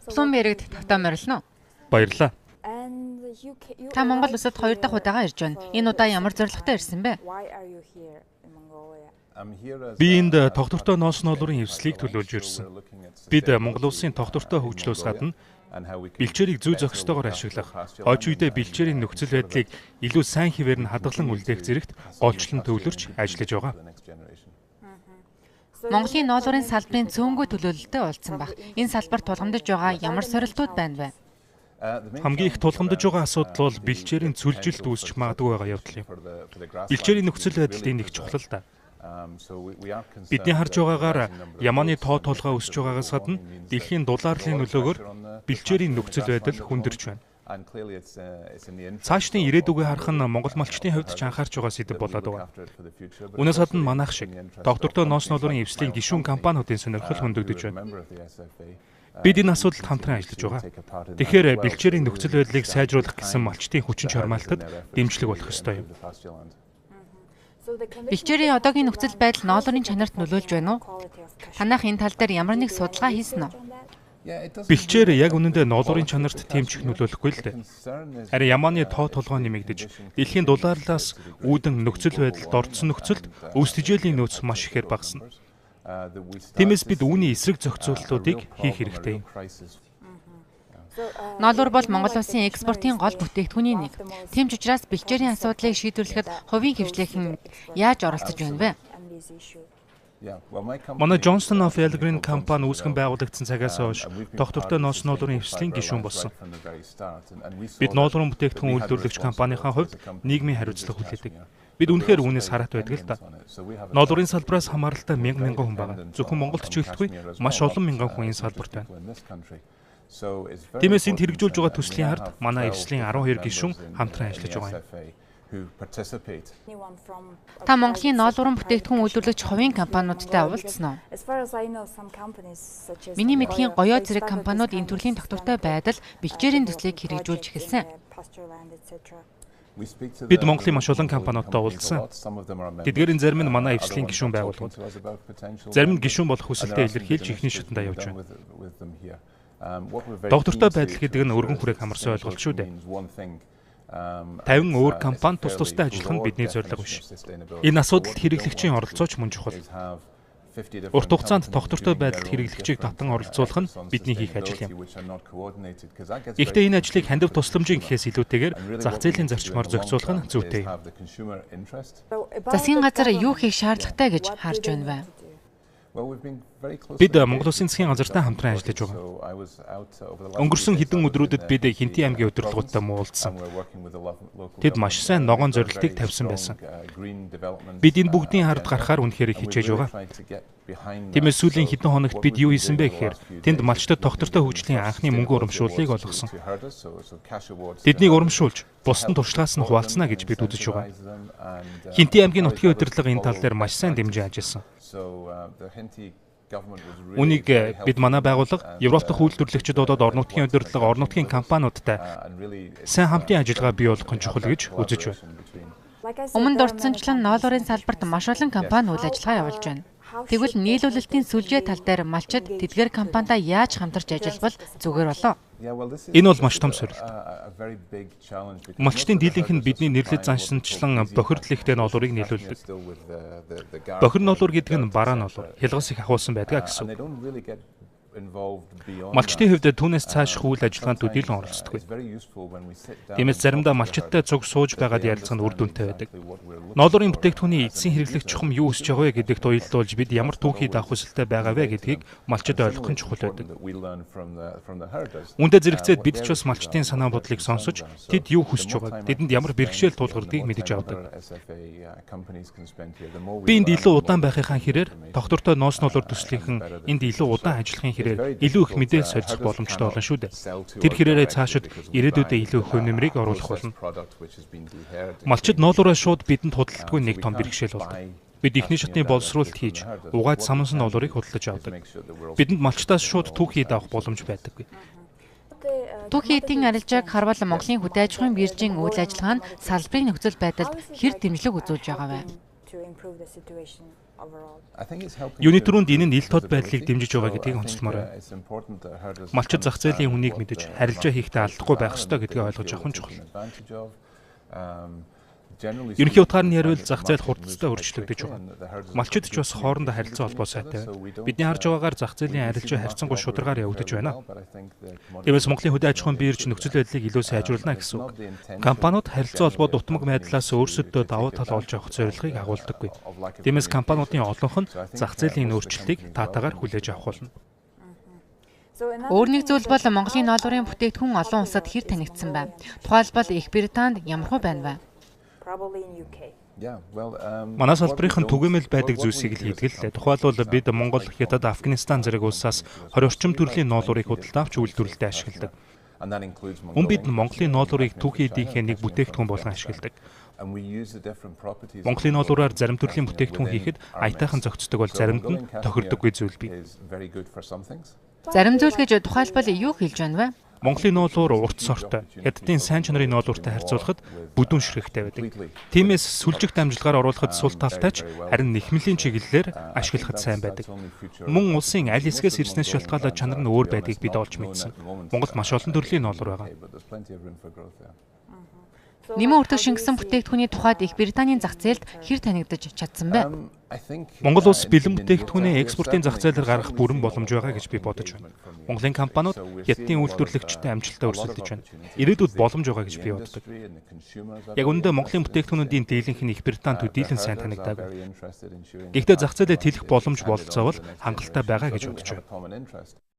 Плум яригд тавтаа морилно. Баярлалаа. Та Монгол улсад хоёр дахь удаага ирж байна. Энэ удаа ямар зорилготой ирсэн бэ? Би энд тогтвортой ноос ноолуурын эвслийг төлөөлж ирсэн. Бид Монгол улсын тогтвортой хөгжлөөс гадна бэлчээрийг зүй зохистойгоор ашиглах, хойч үедээ бэлчээрийн нөхцөл байдлыг илүү сайн хэвээр нь хадгалан үлдээх зэрэгт голчлон төвлөрч ажиллаж байгаа. Монголын ноолуурын салбарын цөөнгүй төлөөлөлтөй уулзсан байх. Энэ салбар тулгамдж байгаа ямар сорилтууд байна вэ? Хамгийн их тулгамдж байгаа асуудал бол бэлчээрийн цөлжилт үүсч магадгүй байгаа явдал юм. Бэлчээрийн нөхцөл байдалд энэ их чухал л да. Бидний харж байгаагаар ямааны тоо толгой өсөж байгаагаас гадна дэлхийн дулаарлын нөлөөгөөр бэлчээрийн нөхцөл байдал хүндэрч байна. Цаашдын ирээдүгээ харах нь Монгол малчдын хувьд ч анхаарч байгаа сэдэв болоод байгаа. Үүнээс гадна манайх шиг доктортой ноос ноолуурын эвслийн гишүүн компаниудын сонирхол хөндөгдөж байна. Бид энэ асуудалд хамтран ажиллаж байгаа. Тэгэхээр бэлчээрийн нөхцөл байдлыг сайжруулах гэсэн малчдын хүчин чармайлтад дэмжлэг болох ёстой юм. Бэлчээрийн одоогийн нөхцөл байдал ноолуурын чанарт нөлөөлж байна уу? Танайх энэ тал дээр ямар нэг судалгаа хийсэн үү? Бэлчээр яг үнэндээ ноолуурын чанарт тийм ч их нөлөөлөхгүй л дээ. Харин ямааны тоо толгой нэмэгдэж, дэлхийн дулаарлаас үүдэн нөхцөл байдалд орцсон нөхцөлд өвс тэжээлийн нөөц маш ихээр багасна. Тиймээс бид үүний эсрэг зохицуултуудыг хийх хэрэгтэй юм. Ноолуур бол Монгол улсын экспортын гол бүтээгдэхүүний нэг. Тийм ч учраас бэлчээрийн асуудлыг шийдвэрлэхэд хувийн хэвшлийнхэн яаж оролцож байна вэ? Манай Johnson of Elgin компани үүсгэн байгуулагдсан цагаас хойш тогтвортой ноос ноолуурын эвслийн гишүүн болсон. Бид ноолуурын бүтээгдэхүүн үйлдвэрлэгч компанийнхаа хувьд нийгмийн хариуцлага хүлээдэг. Бид үнэхээр үүнээс хараат байдаг л да. Ноолуурын салбараас хамааралтай мянган мянган хүн байгаа. Зөвхөн Монголд ч гэлтгүй маш олон мянган хүн энэ салбарт байна. Тиймээс энд хэрэгжүүлж байгаа төслийн ард манай эвслийн 12 гишүүн хамтран ажиллаж байгаа юм. Та Монголын ноолуурын бүтээгдэхүүн үйлдвэрлэгч хувийн компаниудтай уулзсан уу? Миний мэдэхийн гоёо зэрэг компаниуд энэ төрлийн тогтвортой байдал бэлчээрийн төслийг хэрэгжүүлж эхэлсэн. Бид Монголын маш олон компаниудтай уулзсан. Тэдгээрийн зарим нь манай эвслийн гишүүн байгууллагууд. Зарим нь гишүүн болох хүсэлтээ илэрхийлж эхний шатандаа явж байна. Доктортой байдал гэдэг нь өргөн хүрээг хамарсан ойлголт шүү дээ. 50 өөр компани тус тустай ажиллах нь бидний зорилго биш. Энэ асуудалд хэрэглэгчийн оролцоо ч мөн чухал. Урт хугацаанд тогтвортой байдалд хэрэглэгчийг татан оролцуулах нь бидний хийх ажил юм. Гэхдээ энэ ажлыг хандив тусламжийн гэхээс илүүтэйгээр зах зээлийн зарчмаар зохицуулах нь зүйтэй юм. Засгийн газар юу хийх шаардлагатай гэж харж байна вэ? Бид Монгол Улсын засгийн газартай хамтран ажиллаж байгаа. Өнгөрсөн хэдэн өдрүүдэд бид Хэнтийн аймгийн удирдлагуудтай муулдсан. Тэд маш сайн ногоон зорилтыг тавьсан байсан. Бид энэ бүгдийн ард гарахаар үнэхээр их хичээж байгаа. Тиймээс сүүлийн хэдэн хоногт бид юу хийсэн бэ гэхээр тэнд малчдад тогтвортой хөгжлийн анхны мөнгөн урамшууллыг олгосон. Тэднийг урамшуулж, бусдын туршлагаас нь хуваалцсана гэж бид үзэж байгаа. Хэнтийн аймгийн нутгийн удирдлага энэ тал дээр маш сайн дэмжин ажилласан. Үүнийг бид манай байгууллага Европ дахь үйлдвэрлэгчид болоод орон нутгийн удирдлага, орон нутгийн компаниудтай сайн хамтын ажиллагаа бий болгох нь чухал гэж үзэж байна. Өмнө дурдсанчлан ноолуурын салбарт маш олон компани үйл ажиллагаа явуулж байна. Тэгвэл нийлүүлэлтийн сүлжээ тал дээр малчид тэдгээр компанитай яаж хамтарч ажиллавал зүгээр болов? Энэ бол маш том сорилт. Малчдын дийлэнх нь бидний нэрлэж заншсанчлан бохирдол ихтэй ноолуурыг нийлүүлдэг. Бохир ноолуур гэдэг нь бараа ноолуур, хялгас их ахуулсан байдгаа гэсэн үг. Малчдын хувьд түүнээс цааших үйл ажиллагаанд төдийлөн оролцдоггүй. Тиймээс заримдаа малчидтай цуг сууж байгаад ярилцах нь үр дүнтэй байдаг. Ноолуурын бүтээгдэхүүний эцсийн хэрэглэгч чухам юу хүсэж байгаа вэ гэдэгт уялдуулж бид ямар түүхий даах хүсэлтэй байгаа вэ гэдгийг малчид ойлгох нь чухал байдаг. Үүнтэй зэрэгцээд бид ч бас малчдын санаа бодлыг сонсож тэд юу хүсэж байгааг, тэдэнд ямар бэрхшээл тулгардгийг мэдэж авдаг. Би энд илүү удаан байхынхаа хэрээр тогтвортой ноос ноолуур төслийнхэн энд илүү удаан ажиллахын хэрээр илүү их мэдээлэл солилцох боломжтой болно шүү дээ. Тэр хэрээрээ цаашид ирээдүйдээ илүү их үнэмрийг оруулах болно. Малчид ноолуураа шууд бидэнд худалдаггүй нэг том бэрхшээл болдог. Бид эхний шатны боловсруулалт хийж, угаад самансан ноолуурыг худалдаж авдаг. Бидэнд малчдаас шууд түүхий авах боломж байдаггүй. Түүхий эдийн арилжааг харвал Монголын хөдөө аж ахуйн биржийн үйл ажиллагаа нь салбарын нөхцөл байдалд хэр дэмжлэг үзүүлж байгаа вэ? Юуны түрүүнд энэ нь ил тод байдлыг дэмжиж байгаа гэдгийг онцлмоор байна. Малчид зах зээлийн үнийг мэдэж, арилжаа хийхдээ алдахгүй байх ёстой гэдгийг ойлгож авах нь чухал. Ерөнхий утгаар нь яриул зах зээл хурдтай өөрчлөгдөж байгаа. Малчид ч бас хоорондоо харилцаа холбоо сайтай байна. Бидний харж байгаагаар зах зээлийн арилжаа харьцангуй шударгаар явагдаж байна. Тиймээс Монголын хөдөө аж ахуйн бирж нөхцөл байдлыг илүү сайжруулна гэсэн үг. Компаниуд харилцаа холбоо дутмаг байдлаас өөрсөддөө давуу тал олж авах зорилгыг агуулдаггүй. Тиймээс компаниудын олонх нь зах зээлийн өөрчлөлтийг таатаагаар хүлээж авах болно. Өөр нэг зүйл бол Монголын ноолуурын бүтээгдэхүүн олон улсад хэр танигдсан байна. Тухайлбал Их Британд ямархуу байна вэ? Манай салбарын түгээмэл байдаг зүйлсийг л хийдэг л дээ. Тухайлбал бид Монгол, Хятад, Афганистан зэрэг улсаас 20 орчим төрлийн ноолуурыг худалдаа авч үйлдвэрлэлдээ ашигладаг. Мөн бид Монголын ноолуурыг түүхий эдийнхээ нэг бүтээгдэхүүн болгон ашигладаг. Монголын ноолуураар зарим төрлийн бүтээгдэхүүн хийхэд аятайхан зохицдог бол заримд нь тохирдоггүй зүйл бий. Зарим зүйл гэж тухайлбал юу хэлж байна вэ? Монголын ноолуур урт сортой, Хятадын сайн чанарын ноолууртай харьцуулахад бүдүүн ширхэгтэй байдаг. Тиймээс сүлжигт амжилгаар оруулахад сул талтай ч харин нэхмэлийн чиглэлээр ашиглахад сайн байдаг. Мөн улсын аль хэсгээс ирснээс шалтгаалаад чанар нь өөр байдгийг бид олж мэдсэн. Монголд маш олон төрлийн ноолуур байгаа. Нэмэн өртөг шингэсэн бүтээгдэхүүний тухайд Их Британийн зах зээлд хэр танигдаж чадсан бэ? Монгол улс бэлэн бүтээгдэхүүнээ экспортын зах зээлээр гаргах бүрэн боломж байгаа гэж би бодож байна. Монголын компаниуд Хятадын үйлдвэрлэгчтэй амжилттай өрсөлдөж байна. Ирээдүйд боломж байгаа гэж би боддог. Яг үнэндээ Монголын бүтээгдэхүүнүүдийн дийлэнх нь Их Британд төдийлөн сайн танигдаагүй. Гэхдээ зах зээлээ тэлэх боломж бололцоо бол хангалттай байгаа гэж бодож байна.